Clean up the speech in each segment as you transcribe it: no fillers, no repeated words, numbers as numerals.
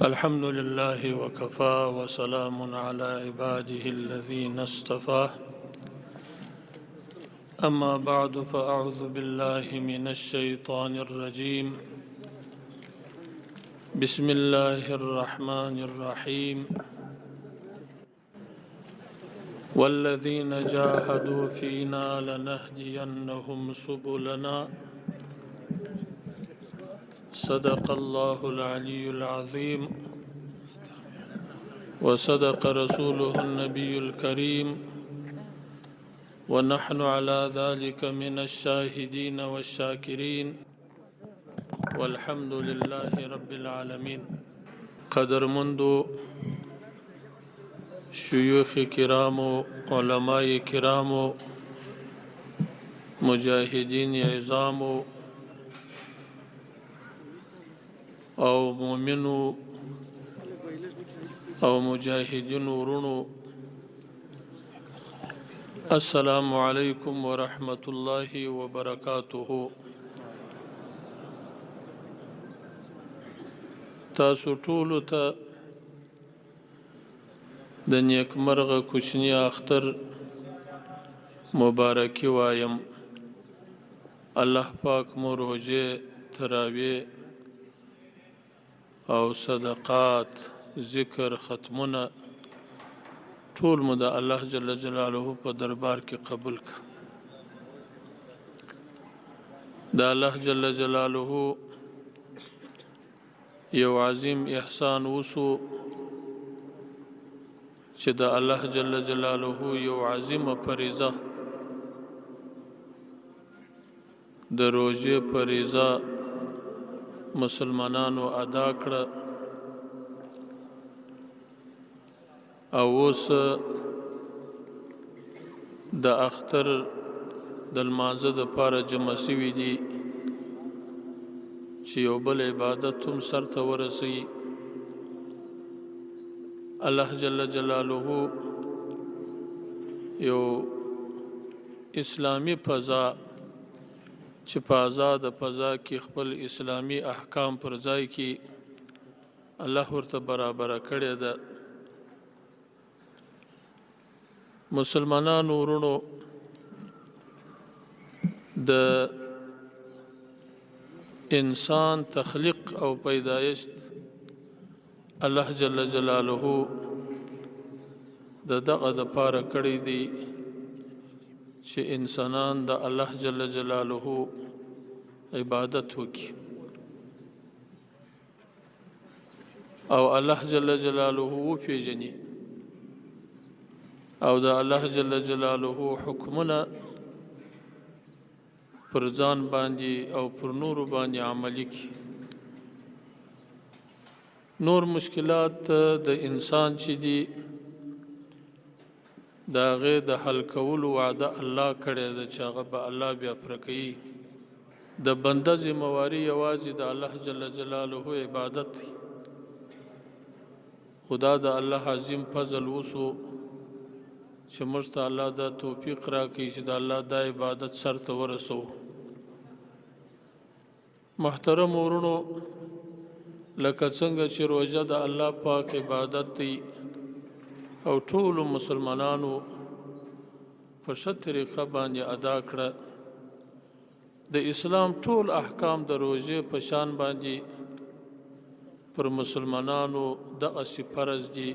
الحمد لله وكفى وسلام على عباده الذين اصطفى. أما بعد، فأعوذ بالله من الشيطان الرجيم. بسم الله الرحمن الرحيم. والذين جاهدوا فينا لنهدينهم سبلنا. صدق الله العلي العظيم، وصدق رسوله النبي الكريم، ونحن على ذلك من الشاهدين والشاكرين، والحمد لله رب العالمين. قدرمندو شيوخ کرامو، علماء کرامو، مجاهدین عظامو او مؤمنو او مجاهدین ورونو، السلام علیکم ورحمت الله وبرکاته. تاسو ټولو ته د نیکمرغه کوچني اختر مبارکي وایم. الله پاک مو روژې، تراویح او صدقات، ذکر، ختمونه ټول مو د الله جل جلاله په دربار کې قبول کړه. د الله جل جلاله یو عظیم احسان وسو چې د الله جل جلاله یو عظیمه فریضه، د روژې فریضه مسلمانانو ادا کړه، او اوس د اختر د لمانځه دپاره جمع سوي دي چې یو بل عبادت هم سرته ورسوي. الله جل جلاله یو اسلامي فضا چې په آزاده فضا کې خپل اسلامي احکام پر ځای کې الله ورته برابره کړې ده. مسلمانانو ورونو، د انسان تخلیق او پیدایښت الله جل جلاله د دغه د پاره کړی دی چې انسانان د الله جل جلاله عبادت وکړي، او الله جل جلاله وپیژني، او د الله جل جلاله حکمونه پر ځان باندې او پر نورو باندې عملي کړي. نور مشکلات د انسان چې دي د هغې د حل کولو وعده الله کړې ده چې هغه به الله بیا پوره کوي. د بنده ذمهواري یوازې د الله جل جلاله عبادت دی. خدا د الله عظیم فضل وسو چې موږ ته الله دا توفیق راکړي چې د الله دا عبادت سرته ورسوو. محترم ورونو، لکه څنګه چې روژه د الله پاک عبادت دی او ټولو مسلمانانو په ښه طریقه باندې ادا کړه، د اسلام ټول احکام د روژې په شان باندې پر مسلمانانو دغسې فرض دي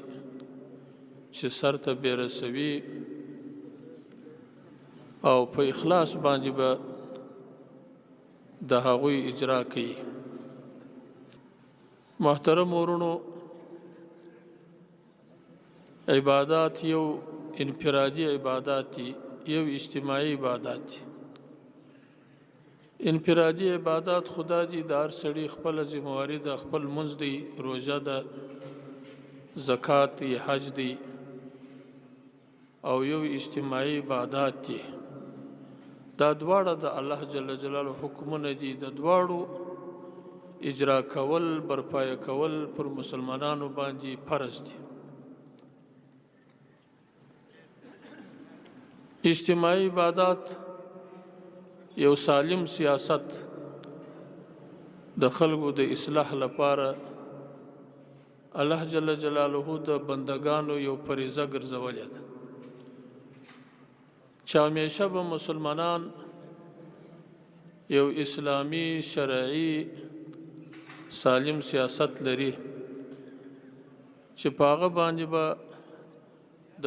چې سر ته بې رسوي او په اخلاص باندې به د هغوی اجرا کوي. محترم ورونو، عبادات یو انفرادي عبادات دي، یو اجتماعي عبادات دي. انفرادي عبادات خدا دي د هر سړي خپله ذمهواري ده، خپل لمونځ دی، روژه ده، زکات دی، حج دی، او یو اجتماعي عبادات دي. دا دواړه د الله جل جلاله حکمونه دي. د دواړو اجرا کول، برپایه کول پر مسلمانانو باندې فرض دي. اجتماعي عبادات یو سالم سیاست د خلکو د اصلاح لپاره الله جل جلاله د بندگانو یو فریضه ګرځولې ده چې همیشه به مسلمانان یو اسلامي شرعي سالم سیاست لري چې په هغه باندې به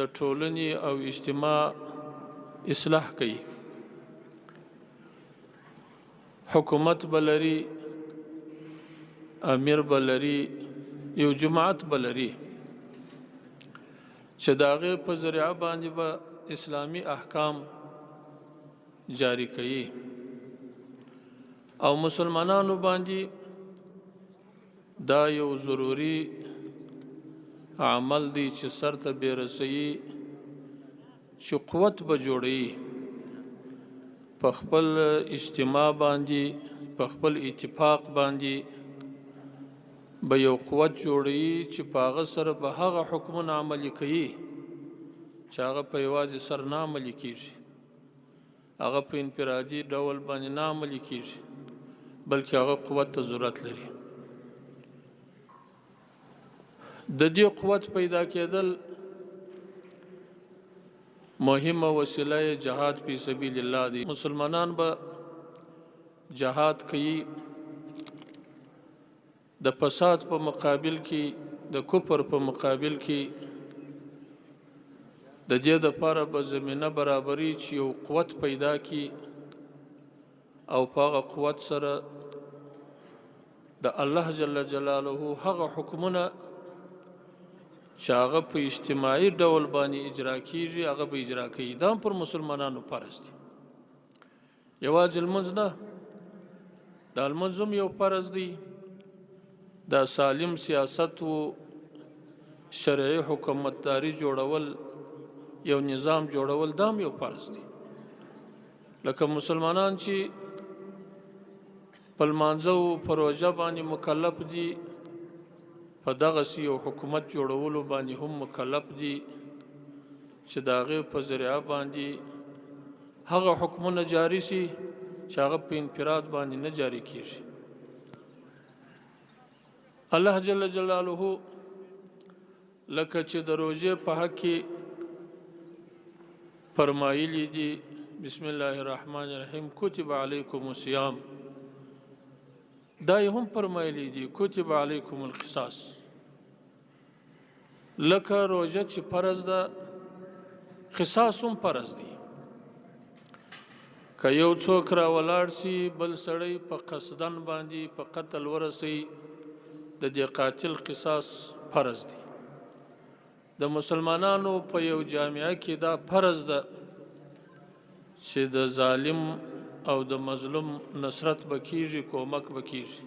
د ټولنې او اجتماع اصلاح کوي. حکومت به لري، امیر به لري، یو جماعت به لري چې د هغې په ذریعه باندې به اسلامي احکام جاری کوي او مسلمانانو باندې دا یو ضروري عمل دی چې سر ته به رسوي، چې قوت به جوړوي په خپل اجتماع باندې، په خپل اتفاق باندې به یو قوت جوړوي چې په هغه سره به هغه حکمونه عملي کوي چې هغه په یوازې سر نه عملي کېږي، هغه په انفرادي ډول باندې نه عملي کېږي، بلکې هغه قوت ته ضرورت لري. د دې قوت پیدا کېدل مهمه وسیله یې جهاد فی سبیل الله دی. مسلمانان به جهاد کوي د فساد په مقابل کې، د کفر په مقابل کې. د دې دپاره به زمینه برابري چې یو قوت پیدا کړي او په هغه قوت سره د الله جل جلاله هغه حکمونه چې هغه په اجتماعي ډول باندې اجرا کیږي هغه به اجرا کوي. دا هم پر مسلمانانو فرض دی، یوازې لمونځ نه، دا لمونځ هم یو فرض دی. دا سالم سیاست و شرعي حکومتداري جوړول، یو نظام جوړول، دا هم یو فرض دی. لکه مسلمانان چې په لمانځه او په روژه باندې مکلف دي، په دغسې یو حکومت جوړولو باندې هم مکلف دي چې د هغې په ذریعه باندې هغه حکمونه جاري سي چې هغه په انفراد باندې نه جاري کیږي. الله جل جلاله لکه چې د روژې په حق کې فرمایلی دي، بسم الله الرحمن الرحیم، کتب علیکم الصیام، دا یې هم فرمایلی دي کتب علیکم القصاص. لکه روژه چې فرض ده، قصاص هم فرض دی. که یو څوک را ولاړ سي بل سړی په قصدن باندې په قتل ورسي، د دې قاتل قصاص فرض دی. د مسلمانانو په یو جامعه کې دا فرض ده چې د ظالم او د مظلوم نصرت به کیږي، کومک به کیږي.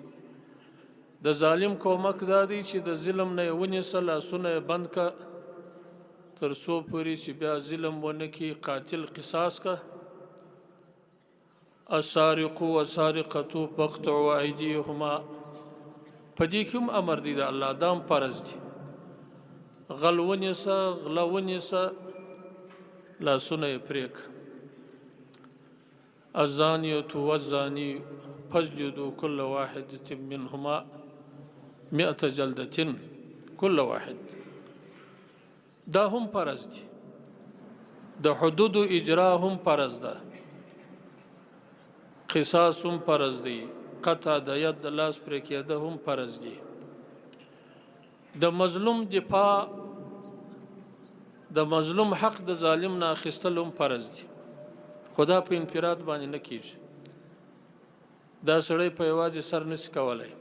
د ظالم کومک دا دی چې د ظلم نه یې ونیسه، لاسونه یې بند که تر څو پورې چې بیا ظلم ونه کړي، قاتل قصاص که. السارق والسارقة فاقطعوا أيديهما، په دې کې هم امر دی د الله، دا هم فرض دی. غل ونیسه، غله ونیسه، لاسونه یې پرې کړه. الزانية والزاني فاجلدوا كل واحدة منهما 100 جلدة كل واحد، دا هم فرض دي. د حدودو اجرا هم فرض ده، قصاص هم فرض دی، قطع د ید د لاس پرې کېده هم فرض دي. د مظلوم دفاع، د مظلوم حق د ظالم نه اخیستل هم فرض دي، خو دا په انفراد باندې نه کیږي. دا سړی په یوازې سر نشي کولی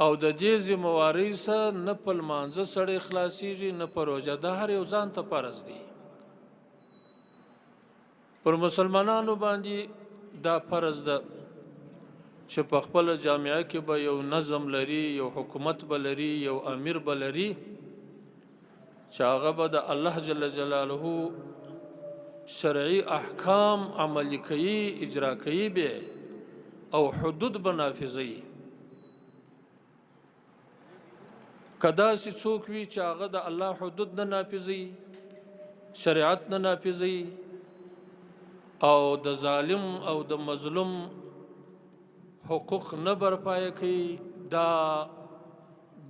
او د دې ذمهوارۍ سره نه په لمانځه سړی خلاصیږي نه په روژه. دا هر یو ځان ته فرض دی. پر مسلمانانو باندې دا فرض ده چې په خپله جامعه کې به یو نظم لري، یو حکومت به لري، یو امیر به لري چې هغه به د الله جل جلاله شرعي احکام عملي کوي، اجرا کوي به او حدود به نافذوي. که داسې څوک وي چې هغه د الله حدود نه نافذوي، شریعت نه نافذوي او د ظالم او د مظلوم حقوق نه برپایه کوي، دا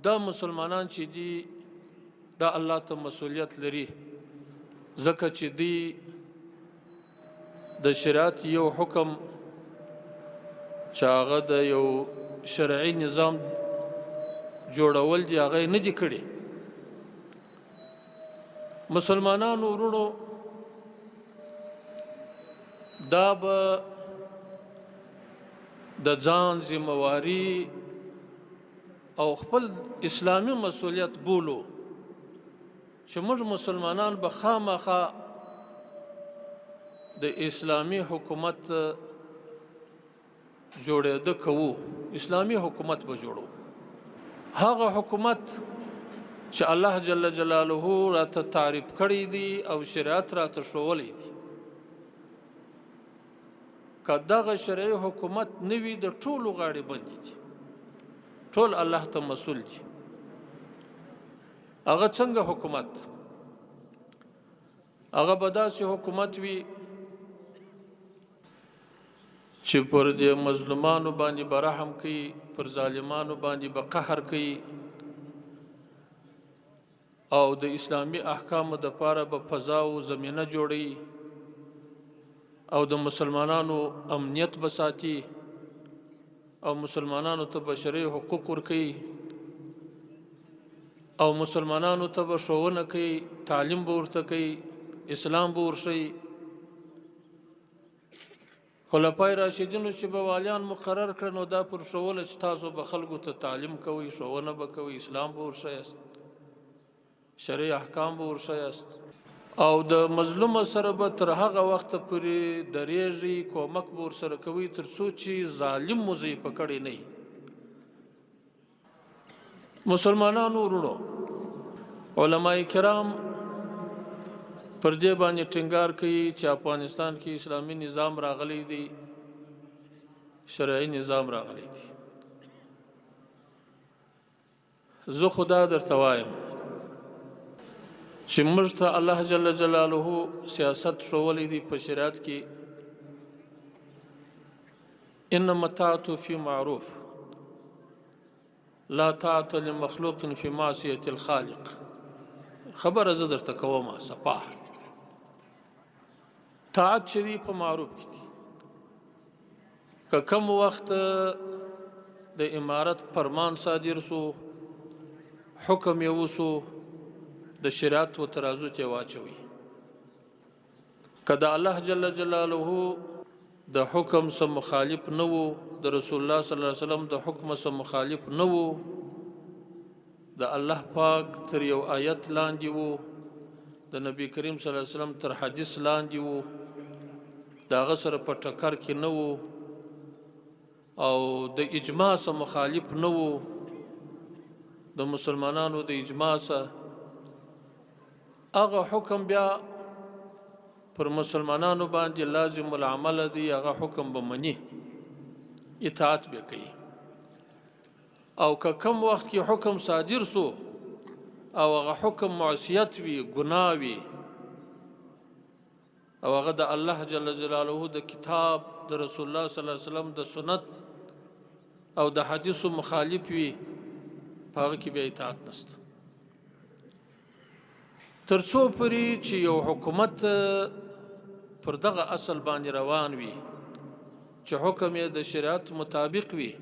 دا مسلمانان چې دي دا الله ته مسؤلیت لري، ځکه چې دی د شریعت یو حکم چې هغه د یو شرعي نظام جوړول دي هغه یې نه دي کړي. مسلمانانو وروڼو، دا به د ځان ذمهواري او خپل اسلامي مسؤلیت بولو چې موږ مسلمانان به خامخا د اسلامي حکومت جوړېده کوو، اسلامي حکومت به جوړو، هغه حکومت چې الله جل جلاله راته تعریف کړی دی او شریعت راته ښوولی دی. که دغه شرعي حکومت نه وي د ټولو غاړې بندې دي، ټول الله ته مسؤل دي. هغه څنګه حکومت؟ هغه به داسې حکومت وي چې پر دې مظلومانو باندې به رحم کوي، پر ظالمانو باندې به قهر کوي، او د اسلامي احکامو دپاره به فضا او زمینه جوړوي، او د مسلمانانو امنیت به ساتي، او مسلمانانو ته بشري حقوق ورکوي، او مسلمانانو ته به ښوونه کوي، تعلیم به ورته کوي، اسلام به ورښيي. خلفای راشدینو چې به والیان مقرر کړل نو دا پر ښووله چې تاسو به خلکو ته تعلیم کوئ، ښوونه به کوئ، اسلام به ورښیاست، شرعي احکام به ورښیاست، او د مظلوم سره به تر هغه وخته پورې درېږئ، کومک به ورسره کوئ تر څو چې ظالم مو ضعیفه کړی نه وي. مسلمانانو وروڼو، علما کرام پر دې باندې ټینګار کوي چې افغانستان کې اسلامي نظام راغلی دی، شرعي نظام راغلی دی. زه خو دا درته وایم چې موږ ته الله جل جلاله سیاست ښوولی دی په شریعت کې، انما الطاعة فی معروف لا طاعة لمخلوق فی معصیة الخالق. خبره زه درته کومه صفا، طاعت چې دی په معروف کې دی. که کم وخت د امارت فرمان صادر سو، حکم یې وسو، د شریعت و ترازو ته واچوي. که د الله جل جلاله د حکم سره مخالف نه وو، د رسول الله صلی الله علیه وسلم د حکم سره مخالف نه وو، د الله پاک تر یو آیت لاندې وو، د نبی کریم صلی الله علیه وسلم تر حدیث لاندې وو، د هغه سره په ټکر کې نه وو، او د اجماع سره مخالف نه وو، د مسلمانانو د اجماع سره، هغه حکم بیا پر مسلمانانو باندې لازم العمل دی، هغه حکم به مني، اطاعت به کوي. او که کم وخت کې حکم صادر سو او هغه حکم معصیت وي، ګناه وي، او هغه د الله جل جلاله د کتاب، د رسول الله صلی الله علیه وسلم د سنت او د حدیثو مخالف وي، په هغه کې بیا اطاعت نشته. تر څو پورې چې یو حکومت پر دغه اصل باندې روان وي چې حکم یې د شریعت مطابق وي،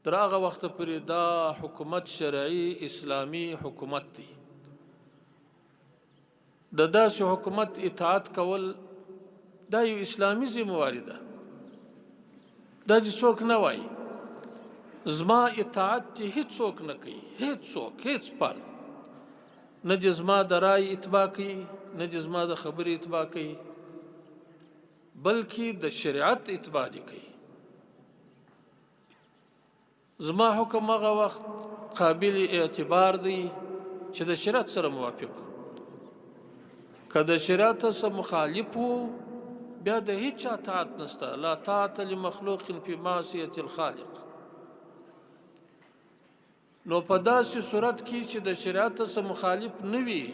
تر هغه وخته پورې دا حکومت شرعي اسلامي حکومت دی. د داسې حکومت اطاعت کول دا یو اسلامي ذمهواري ده. دا چې څوک نه وایي زما اطاعت چې هیڅوک نه کوي، هیڅوک، هیڅ فرد نه دې زما د رای اتباع کوي، نه دې زما د خبرې اتباع کوي، بلکې د شریعت اتباع دې کوي. زما حکم هغه وخت قابل اعتبار دی چې د شریعت سره موافق، که د شریعت سره مخالف وو بیا د هیچا طاعت نشته. لا طاعت لمخلوق فی معصیة الخالق. نو په داسې صورت کې چې د شریعت سره مخالف نه وي،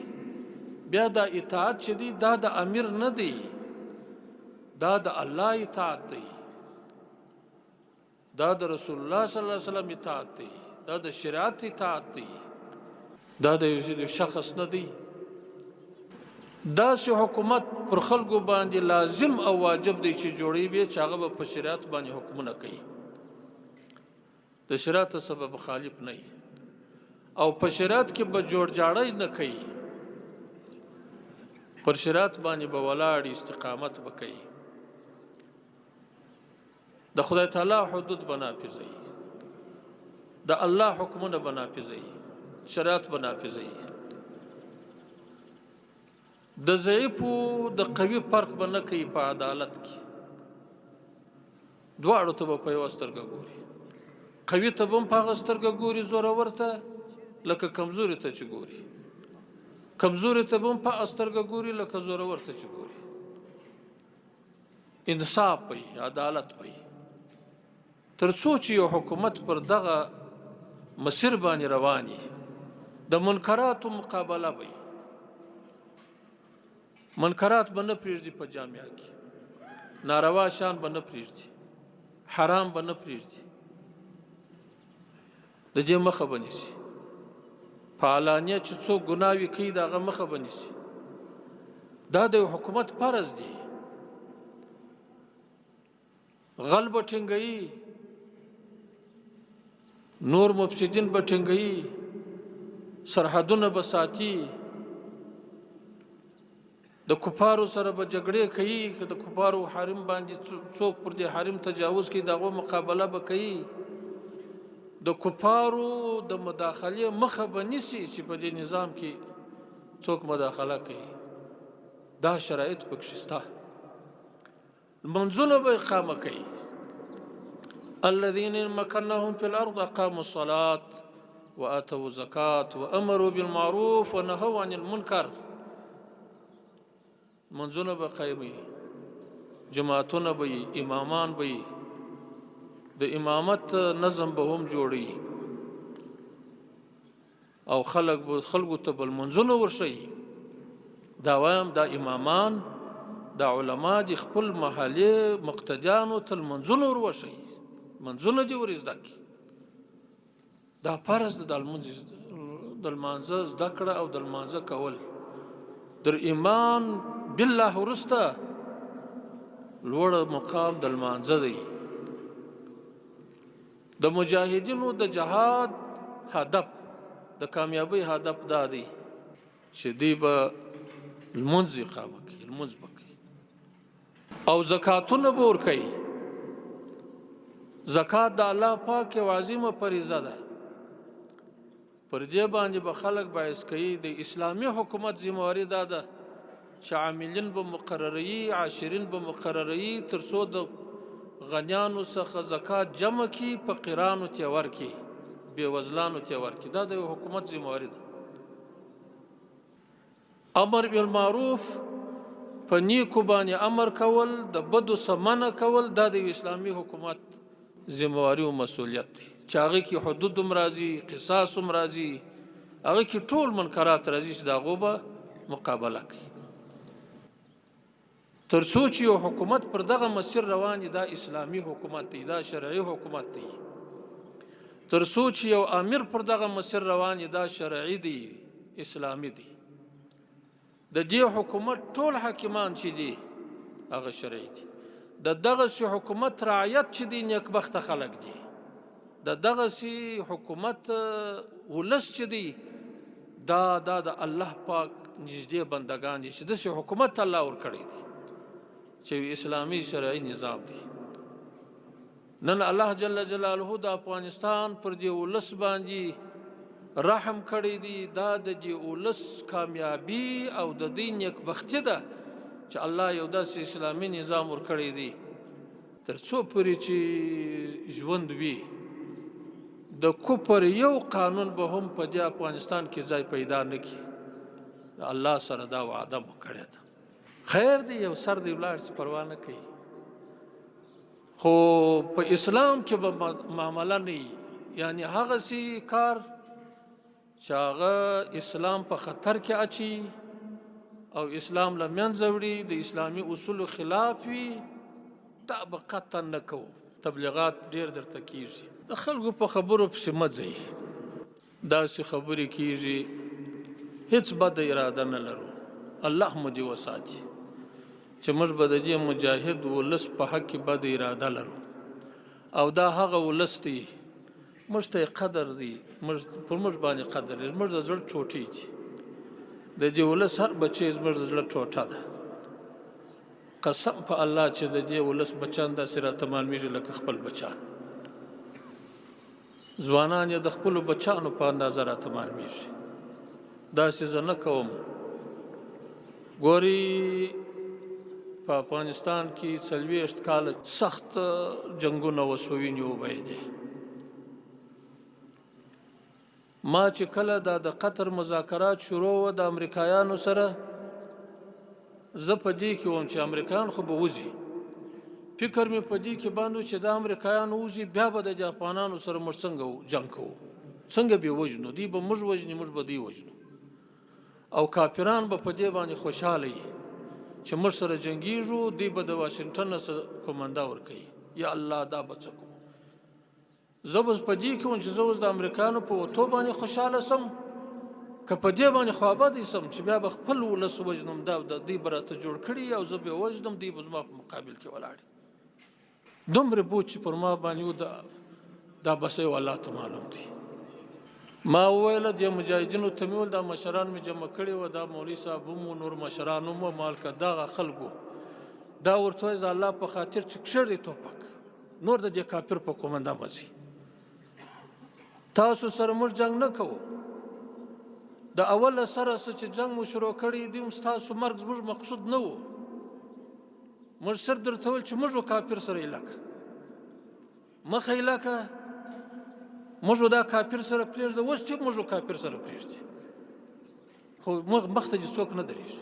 بیا دا اطاعت چې دی دا د امیر نه دی، دا د الله اطاعت دی، دا د رسول الله صلی الله علیه وسلم اطاعت دی، دا د شریعت اطاعت دی، دا د یو شخص نه دی. داسې حکومت پر خلکو باندې لازم او واجب دی چې جوړوي به، چې هغه به په شریعت باندې حکمونه کوي، د شریعت سره به مخالف نه وي او په شریعت کې به جوړجاړی نه کوي، پر شریعت باندې به ولاړ استقامت به کوي، د خدای تعالی حدود به نافذوي، د الله حکمونه به نافذوي، شریعت به نافذوي، د ضعیفو د قوي فرق به نه کوي په عدالت کې، دواړو ته به په یوه سترګه ګوري، قوي ته به هم په هغه سترګه ګوري زورور ته لکه کمزوري ته چې ګوري، کمزوري ته به هم په سترګه ګوري لکه زورور ته چې ګوري. انصاف به وي، عدالت به وي. تر څو چې یو حکومت پر دغه مسیر باندې روان وي، د منکراتو مقابله به وي، منکرات به نه پرېږدي په جامعه کې، ناروا شان به نه پرېږدي، حرام به نه پرېږدي، د دې مخه به نیسي. په علانیه چې څوک ګناوې کوي د هغه مخه به نیسي. دا د یو حکومت فرض دی. غل به ټینګوي، نور مفسدین به ټینګوي، سرحدونه به ساتي، د کفارو سره به جګړې کوي، که د کفارو حرم باندې څوک پر دې حرم تجاوز کوي د هغو مقابله به کوي، د کفارو د مداخلې مخه به نیسي چې په دې نظام کې څوک مداخله کوي. دا شرایط پکښې شته. لمونځونه به اقامه کوي. الذين إن مكناهم في الأرض أقاموا الصلاة وآتوا الزكاة وأمروا بالمعروف ونهوا عن المنكر. لمونځونه به قایموي، جماعتونه به وي، امامان به وي، د امامت نظم به هم جوړوي او خلک به خلکو ته به لمونځونه ورښيي. دا وایم دا امامان دا علما دې خپل محلې مقتدیانو ته لمونځونه ور وښيي، لمونځونه دې ور زده کړي. دا فرض ده د لمانځه زده کړه او د لمانځه کول. در ایمان بالله وروسته لوړ مقام د لمانځه دی. د مجاهدینو د جهاد هدف، د کامیابۍ هدف دا دی چې دوی به لمونځ اقامه کوي، لمونځ به کوي او زکاتونه به ورکوي. زکات د الله پاک یو عظیمه فریضه ده. پر دې باندې به خلک باعث کوي. د اسلامي حکومت ذمهواري دا ده چې عاملین به مقرروي، عاشرین به مقرروي، تر څو د غنیانو څخه زکات جمع کړي، فقیرانو ته یې ورکړي، بېوزلانو ته یې ورکړي. دا د یو حکومت ذمهواري ده. امر بالمعروف، په نیکو باندې امر کول، د بدو څخه منع کول، دا د یو اسلامي حکومت ذمهواري او مسؤلیت دی چې هغه کې حدود هم راځي، قصاص هم راځي، هغه کې ټول منکرات راځي چې د هغو به مقابله کوي. تر څو چې یو حکومت پر دغه مسیر روان دی، دا اسلامي حکومت دی، دا شرعي حکومت دی. تر څو چې یو امیر پر دغه مسیر روان دی، دا شرعي دی، اسلامي دی. د دې حکومت ټول حاکمان چې دي هغه شرعي دي. د دغسې حکومت رعیت چې دی نیکبخته خلک دي. د دغسې حکومت ولس چې دی دا د الله پاک نږدې بندګان دي چې داسې حکومت الله ورکړی دی چې اسلامي شرعي نظام دی. نن الله جل جلاله د افغانستان پر دې ولس باندې رحم کړی دی. دا د دې ولس کامیابي او د دې نیکبختي ده چې الله یو داسې اسلامي نظام ورکړی دی تر څو پورې چې ژوند وي د کفر یو قانون به هم په دې افغانستان کې ځای پیدا نه کړي. الله سره دا وعده مو کړې ده. خیر دی، یو سر دی ولاړ شي، پروا نه کوي، خو په اسلام کې به معامله نه وي. یعنې هغسې کار چې هغه اسلام په خطر کې اچي او اسلام له منځه وړي، د اسلامي اصولو خلاف وي، دا به قطعا نه کوو. تبلیغات ډېر درته کېږي، د خلکو په خبرو پسې مه ځئ، داسې خبرې کیږي، هیڅ بده اراده نه لرو. الله مو دې وساتي چې موږ به د دې مجاهد ولس په حق کې بده اراده لرو، او دا هغه ولس دی موږ ته یې قدر دی، موږ پر موږ باندې قدر دی، زموږ د زړه ټوټې دي. د دې ولس هر بچی زموږ د زړه ټوټه ده. قسم په الله چې د دې ولس بچیان داسې راته معلومیږي لکه خپل بچیان. ځوانان یې د خپلو بچیانو په اندازه راته معلومیږي. داسې زه نه کوم. ګوري په افغانستان کې 40 کاله سخت جنګونه وسو، وینې وبهېدې. ما چې کله دا د قطر مذاکرات شروع وه د امریکایانو سره، زه په دې کې وم چې امریکایان خو به وځي. فکر مې په دې کې باندې چې دا امریکایان وځي، بیا به د افغانانو سره موږ څنګه جنګ کوو، څنګه به وژنو، دوی به موږ وژني، موږ به دوی وژنو، او کافران به په دې باندې خوشحاله وي چې موږ سره جنګیږو، دوی به د واشنګټن نه کومنده ورکوي. یا الله دا به څه کوو؟ زه به په دې کې وم چې زه اوس د امریکایانو په وتو باندې خوشحاله سم، که په دې باندې خوابدی سم چې بیا به خپل ولس وژنم، دا د دوی به راته جوړ کړي او زه به یې وژنم، دوی به زما په مقابل کې ولاړ. دومره بوج چې پر ما باندې و، دا بس یو الله ته معلوم دی. ما وویل دې مجاهدینو ته مې وویل، دا مشران مې جمع کړي وه، دا مولوي صاحب هم و، نور مشران هم وه، مال که دغه خلکو دا ورته وایي د الله په خاطر چې کښېږدئ توپک، نور د دې کافر په کومنده مه ځئ، تاسو سره موږ جنګ نه کوو. د اوله سره څه چې جنګ مو شروع کړی دی، هم ستاسو مرګ زموږ مقصود نه و. موږ صرف درته ویل چې موږ کافر سره ایله کړه، مخه ایله کړه، موږ دا کافر سره پرېږده، اوس چې موږ کافر سره پرېږدي، خو موږ مخته دې څوک نه درېږي.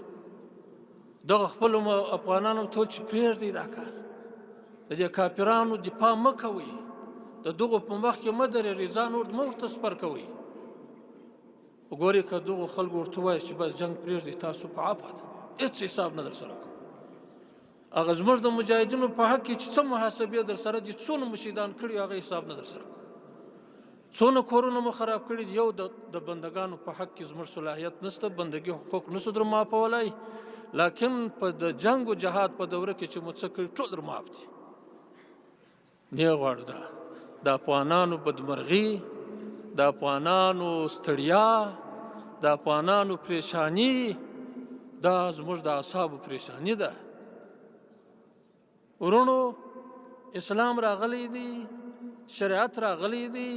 دغه خپلو افغانانو ته ویل چې پرېږدئ دا کار، د دې کافرانو دفاع مه کوئ، د دغو په مخ کې مه درېږئ، ځان مه ورته سپر کوئ. وګورئ که دغو خلکو ورته ووایي چې بس جنګ پرېږدئ، تاسو په عفو ده، هېڅ حساب نه در سره کوو. هغه زموږ د مجاهدینو په حق کې چې څه محاسبې در سره دي، څونه مو شهیدان کړي، هغه حساب نه در سره کوو، څونه کورونه مو خراب کړي دي. یو د بندګانو په حق کې زموږ صلاحیت نشته، بندګي حقوق نشو در معافولی، لکن په د جنګ و جهاد په دوره کې چې مو څه کړي ټول در معاف دي. نه غواړو دا د افغانانو بدمرغي، د افغانانو ستړیا، د افغانانو پریشانی، دا زموږ د اعصابو پریشانی ده. وروڼو، اسلام راغلی دی، شریعت راغلی دی،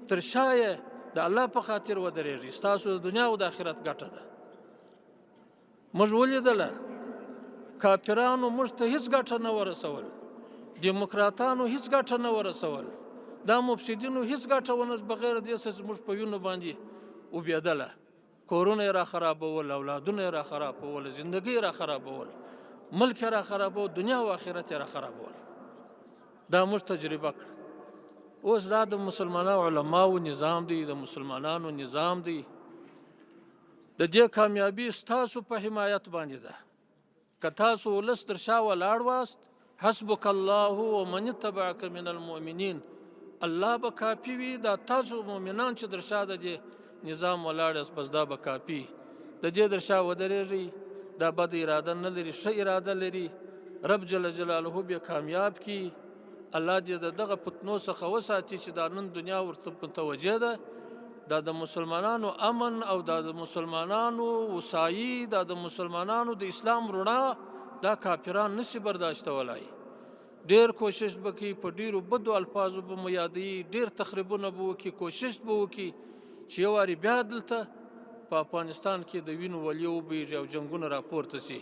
تر شا یې د الله په خاطر ودرېږي، ستاسو د دنیا او د آخرت ګټه ده. موږ ولیدله کافرانو موږ ته هیڅ ګټه نه ورسول، دیموکراتانو هیڅ ګټه نه ورسول، دا مفسدینو هیڅ ګټه ونه، بغیر دې څه زموږ په وینو باندې وبېدله، کورونه یې را خرابول، اولادونه یې را خرابول، زندګۍ یې را خرابول، ملک یې را خرابول، دنیا او آخرت یې را خرابول. دا موږ تجربه کړه. اوس دا د مسلمانانو علماو نظام دی، د مسلمانانو نظام دی. د دې کامیابي ستاسو په حمایت باندې ده. که تاسو ولس تر شا ولاړ واست، حسبک الله ومن اتبعک من المؤمنین، الله به کافي وي. دا تاسو مؤمنان چې در شا د دې نظام ولاړ یاست، بس دا به کافي. د دې در شا ودرېږئ، دا بده اراده نه لري، ښه اراده لري. رب جل جلاله به کامیاب کړي. الله دې د دغه فتنو څخه وساتي چې دا نن دنیا ورته متوجه ده. دا د مسلمانانو امن او دا د مسلمانانو وسایي، دا د مسلمانانو د اسلام رڼا، دا کافران نشي برداشتولای. ډېر کوشش به کوي، په ډېرو بدو الفاظو به مو یادوي، ډېر تخریبونه به وکړي، کوشش به وکړي چې یو وارې بیا دلته په افغانستان کې د وینو ولې وبهېږي او جنګونه راپورته شي.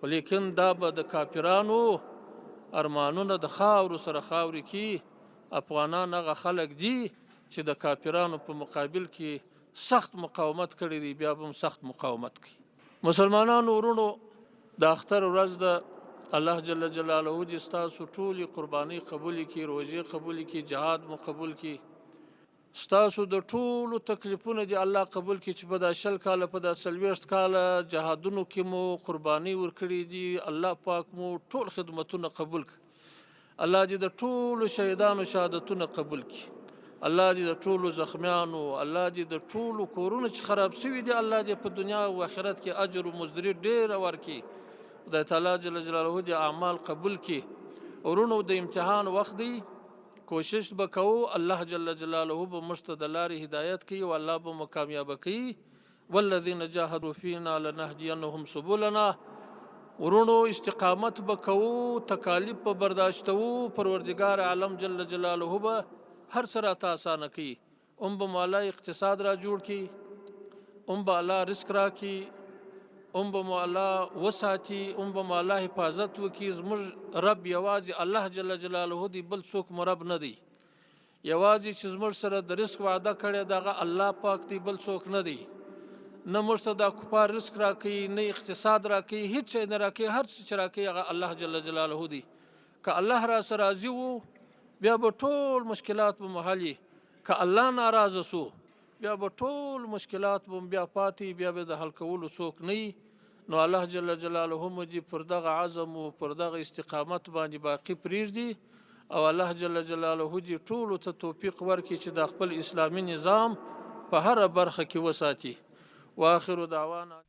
خو لیکن دا به د کافرانو ارمانونه د خاورو سره خاورې کړي. افغانان هغه خلک دي چې د کافرانو په مقابل کې سخت مقاومت کړی دی، بیا به هم سخت مقاومت کوي. مسلمانانو وروڼو، د اختر ورځ ده. الله جل جلاله دې ستاسو ټولې قربانۍ قبولې کړي، روژې قبولې کړي، جهاد مو قبول کړي، ستاسو د ټولو تکلیفونه دې الله قبول کړي چې په دا 20 کاله، په دا 40 کاله جهادونو کې مو قربانۍ ورکړي دي. الله پاک مو ټول خدمتونه قبول کړي. الله دې د ټولو شهیدانو شهادتونه قبول کړي. الله دې د ټولو زخمیانو، الله دې د ټولو کورونو چې خراب شوي دي، الله دې په دنیا او آخرت کې اجر او مزدوري ډېره ورکړي. خدای تعالی جل جلاله دې اعمال قبول کړي. ورونو د امتحان وخت دی، کوشش به کوو، الله جل جلاله به موږ ته د لارې هدایت کوي او الله به مو کامیابه کوي. والذین جاهدوا فینا لنهدینهم سبلنا. ورونو استقامت به کوو، تکالیف به برداشتوو، پروردګار عالم جل جلاله به هر څه راته اسانه کوي. هم به مو الله اقتصاد را جوړ کړي، هم به الله رزق راکړي، هم به مو الله وساتي، هم به مو الله حفاظت وکړي. زموږ رب یوازې الله جل جلاله دی، بل څوک مو رب نه دی. یوازې چې زموږ سره د رزق وعده کړې ده هغه الله پاک دی، بل څوک نه دی. نه موږ ته دا کفار رزق راکوي، نه اقتصاد راکوي، هیڅ شی نه راکوي. هر څه چې راکوي هغه الله جل جلاله دی. که الله را سره راضي وو بیا به ټول مشکلات به مو حل، که الله ناراضه سو بیا به ټول مشکلات به بیا پاتې، بیا به د حل کولو څوک نه وي. نو الله جل جلاله مو دې پر دغه عزم او پر دغه استقامت باندې باقي پرېږدي او الله جل جلاله دې ټولو ته توفیق ورکړي چې د خپل اسلامي نظام په هره برخه کې وساتي. واخر دعوانا.